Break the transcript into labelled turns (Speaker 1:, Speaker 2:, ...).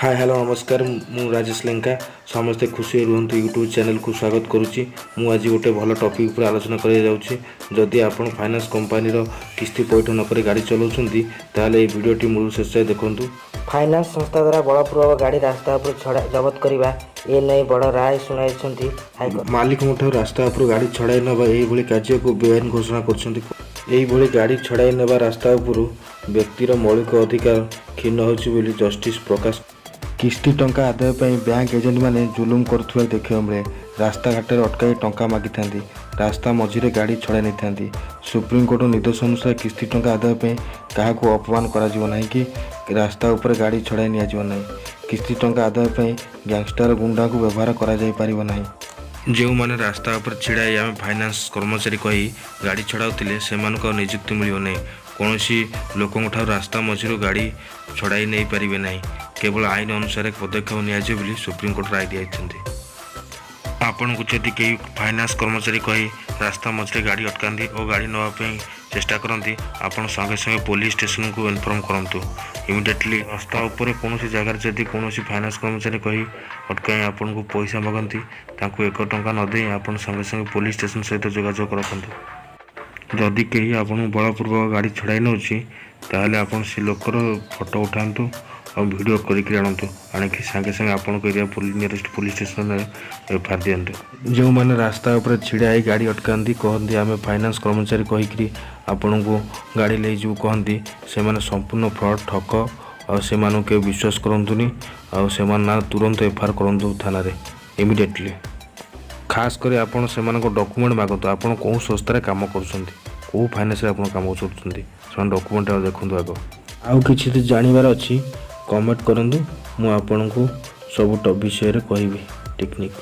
Speaker 1: ହାଏ, hello, ନମସ୍କାର। ମୁଁ ରାଜେଶ ଲେଙ୍କା, ସମସ୍ତେ ଖୁସିରେ ରୁହନ୍ତୁ ୟୁଟ୍ୟୁବ୍ ଚ୍ୟାନେଲକୁ ସ୍ୱାଗତ କରୁଛି। ମୁଁ ଆଜି ଗୋଟେ ଭଲ ଟପିକ୍ ଉପରେ ଆଲୋଚନା କରିବାକୁ ଯାଉଛି। ଯଦି ଆପଣ ଫାଇନାନ୍ସ କମ୍ପାନୀର କିସ୍ତି ପଇଠ ନକରି ଗାଡ଼ି ଚଲାଉଛନ୍ତି, ତାହେଲେ ଏହି ଭିଡ଼ିଓଟି ମୂଳରୁ ଶେଷ ଯାଏ ଦେଖନ୍ତୁ।
Speaker 2: ଫାଇନାନ୍ସ ସଂସ୍ଥା ଦ୍ୱାରା ବଳପୂର୍ବକ ଗାଡ଼ି ରାସ୍ତା ଉପରୁ ଛଡ଼ା ଜବତ କରିବା, ଏ ନେଇ ବଡ଼ ରାୟ ଶୁଣାଇଛନ୍ତି ହାଇକୋର୍ଟ।
Speaker 1: ମାଲିକଙ୍କ ଠାରୁ ରାସ୍ତା ଉପରୁ ଗାଡ଼ି ଛଡ଼ାଇ ନେବା, ଏହିଭଳି କାର୍ଯ୍ୟକୁ ବେଆଇନ ଘୋଷଣା କରିଛନ୍ତି। ଏହିଭଳି ଗାଡ଼ି ଛଡ଼ାଇ ନେବା ରାସ୍ତା ଉପରୁ ବ୍ୟକ୍ତିର ମୌଳିକ ଅଧିକାର କ୍ଷୁଣ୍ଣ ହେଉଛି ବୋଲି ଜଷ୍ଟିସ୍ ପ୍ରକାଶ। କିସ୍ତି ଟଙ୍କା ଆଦାୟ ପାଇଁ ବ୍ୟାଙ୍କ ଏଜେଣ୍ଟମାନେ ଜୁଲୁମ କରୁଥିବା ଦେଖିବାକୁ ମିଳେ। ରାସ୍ତାଘାଟରେ ଅଟକାଇ ଟଙ୍କା ମାଗିଥାନ୍ତି, ରାସ୍ତା ମଝିରେ ଗାଡ଼ି ଛଡ଼ାଇ ନେଇଥାନ୍ତି। ସୁପ୍ରିମକୋର୍ଟଙ୍କ ନିର୍ଦ୍ଦେଶ ଅନୁସାରେ କିସ୍ତି ଟଙ୍କା ଆଦାୟ ପାଇଁ କାହାକୁ ଅପମାନ କରାଯିବ ନାହିଁ କି ରାସ୍ତା ଉପରେ ଗାଡ଼ି ଛଡ଼ାଇ ନିଆଯିବ ନାହିଁ। କିସ୍ତି ଟଙ୍କା ଆଦାୟ ପାଇଁ ଗ୍ୟାଙ୍ଗଷ୍ଟାର, ଗୁଣ୍ଡାଙ୍କୁ ବ୍ୟବହାର କରାଯାଇପାରିବ ନାହିଁ। ଯେଉଁମାନେ ରାସ୍ତା ଉପରେ ଛିଡ଼ା ହେଇ ଆମେ ଫାଇନାନ୍ସ କର୍ମଚାରୀ କହି ଗାଡ଼ି ଛଡ଼ାଉଥିଲେ, ସେମାନଙ୍କୁ ଆଉ ନିଯୁକ୍ତି ମିଳିବ ନାହିଁ। କୌଣସି ଲୋକଙ୍କ ଠାରୁ ରାସ୍ତା ମଝିରୁ ଗାଡ଼ି ଛଡ଼ାଇ ନେଇପାରିବେ ନାହିଁ। କେବଳ ଆଇନ ଅନୁସାରେ ପଦକ୍ଷେପ ନିଆଯିବ ବୋଲି ସୁପ୍ରିମକୋର୍ଟ ରାୟ ଦେଇଛନ୍ତି। ଆପଣଙ୍କୁ ଯଦି କେହି ଫାଇନାନ୍ସ କର୍ମଚାରୀ କହି ରାସ୍ତା ମଝିରେ ଗାଡ଼ି ଅଟକାନ୍ତି ଓ ଗାଡ଼ି ନେବା ପାଇଁ ଚେଷ୍ଟା କରନ୍ତି, ଆପଣ ସଙ୍ଗେ ସଙ୍ଗେ ପୋଲିସ ଷ୍ଟେସନକୁ ଇନଫର୍ମ କରନ୍ତୁ ଇମିଡ଼ିଏଟଲି। ରାସ୍ତା ଉପରେ କୌଣସି ଜାଗାରେ ଯଦି କୌଣସି ଫାଇନାନ୍ସ କର୍ମଚାରୀ କହି ଅଟକାଇ ଆପଣଙ୍କୁ ପଇସା ମାଗନ୍ତି, ତାଙ୍କୁ 1 ଟଙ୍କା ନ ଦେଇ ଆପଣ ସଙ୍ଗେ ସଙ୍ଗେ ପୋଲିସ ଷ୍ଟେସନ ସହିତ ଯୋଗାଯୋଗ ରଖନ୍ତୁ। ଯଦି କେହି ଆପଣଙ୍କୁ ବଳପୂର୍ବକ ଗାଡ଼ି ଛଡ଼ାଇ ନେଉଛି, ତାହେଲେ ଆପଣ ସେ ଲୋକର ଫଟୋ ଉଠାନ୍ତୁ ଆଉ ଭିଡ଼ିଓ କରିକି ଆଣନ୍ତୁ। ଆଣିକି ସାଙ୍ଗେ ସାଙ୍ଗେ ଆପଣଙ୍କ ଏରିଆ ନିୟରେଷ୍ଟ ପୋଲିସ ଷ୍ଟେସନରେ ଏଫଆଇଆର ଦିଅନ୍ତୁ। ଯେଉଁମାନେ ରାସ୍ତା ଉପରେ ଛିଡ଼ା ହେଇ ଗାଡ଼ି ଅଟକାନ୍ତି, କହନ୍ତି ଆମେ ଫାଇନାନ୍ସ କର୍ମଚାରୀ କହିକିରି ଆପଣଙ୍କୁ ଗାଡ଼ି ନେଇଯିବୁ କହନ୍ତି, ସେମାନେ ସମ୍ପୂର୍ଣ୍ଣ ଫ୍ରଡ଼୍, ଠକ। ଆଉ ସେମାନଙ୍କୁ କେବେ ବିଶ୍ୱାସ କରନ୍ତୁନି ଆଉ ସେମାନେ ନାଁ ତୁରନ୍ତ ଏଫଆଇଆର କରନ୍ତୁ ଥାନାରେ ଇମିଡ଼ିଏଟଲି। ଖାସ୍ କରି ଆପଣ ସେମାନଙ୍କ ଡକୁମେଣ୍ଟ ମାଗନ୍ତୁ। ଆପଣ କେଉଁ ସଂସ୍ଥାରେ କାମ କରୁଛନ୍ତି, କେଉଁ ଫାଇନାନ୍ସରେ ଆପଣ କାମ କରୁଛନ୍ତି, ସେମାନେ ଡକୁମେଣ୍ଟ ଦେଖନ୍ତୁ ଆଗ। ଆଉ କିଛି ଯଦି ଜାଣିବାର ଅଛି, କମେଣ୍ଟ କରନ୍ତୁ। ମୁଁ ଆପଣଙ୍କୁ ସବୁ ବିଷୟରେ କହିବି ଟେକ୍ନିକ୍।